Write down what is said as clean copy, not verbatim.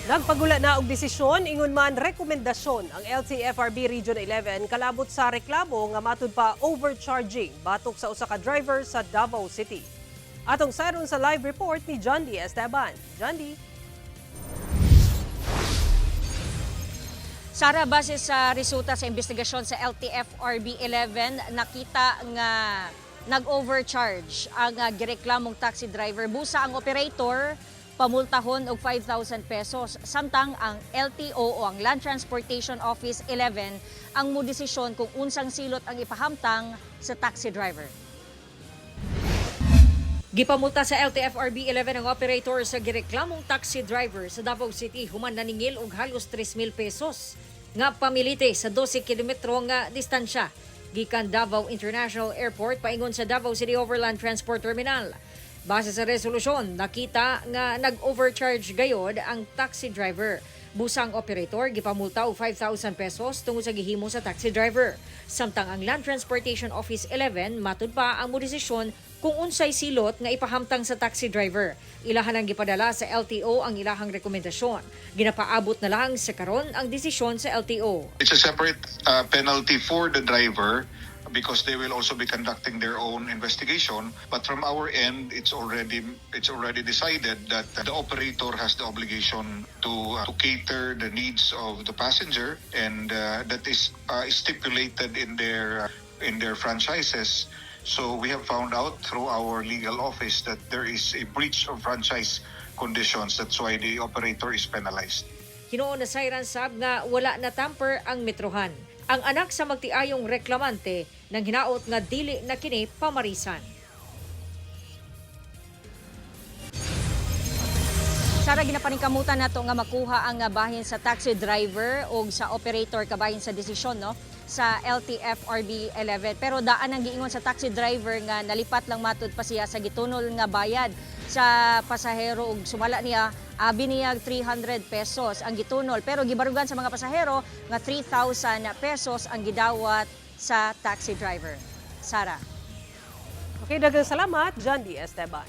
Nagpagula na og desisyon, ingon man rekomendasyon, ang LTFRB Region 11 kalabot sa reklamo nga matud pa overcharging batok sa usa ka driver sa Davao City. Atong sayron sa live report ni John D. Esteban. John D. Sara, base sa resulta sa investigasyon sa LTFRB 11, nakita nga nag-overcharge ang gireklamong taxi driver. Busa ang operator pamultahon og 5,000 pesos. Samtang ang LTO o ang Land Transportation Office 11 ang modesisyon kung unsang silot ang ipahamtang sa taxi driver. Gipamulta sa LTFRB 11 ang operator sa gireklamong taxi driver sa Davao City human naningil og halos 3,000 pesos nga pamilite sa 12 kilometro nga distansya gikan Davao International Airport paingon sa Davao City Overland Transport Terminal. Base sa resolusyon, nakita nga nag-overcharge gayod ang taxi driver. Busang operator gipamulta og 5,000 pesos tungod sa gihimo sa taxi driver. Samtang ang Land Transportation Office 11 matud pa ang modesisyon kung unsay silot nga ipahamtang sa taxi driver. Ilahan ang gipadala sa LTO ang ilahang rekomendasyon. Ginapaabot na lang sa karon ang desisyon sa LTO. It's a separate penalty for the driver because they will also be conducting their own investigation. But from our end, it's already decided that the operator has the obligation to cater the needs of the passenger, and that is stipulated in their franchises. So we have found out through our legal office that there is a breach of franchise conditions. That's why the operator is penalized. Hinuon na sayran sab nga wala na tamper ang metrohan. Ang anak sa magtiayong reklamante nang hinaot nga dili na kini pamarisan. Sara, ginapaningkamutan nato nga makuha ang bahin sa taxi driver o sa operator kabahin sa desisyon, no, sa LTFRB 11. Pero daan ang giingon sa taxi driver nga nalipat lang matud pa siya sa gitunol nga bayad sa pasahero ug sumala niya, abi niya 300 pesos ang gitunol, pero gibarugan sa mga pasahero nga 3,000 pesos ang gidawat sa taxi driver. Sara. Okay, daghang salamat, John D. Esteban.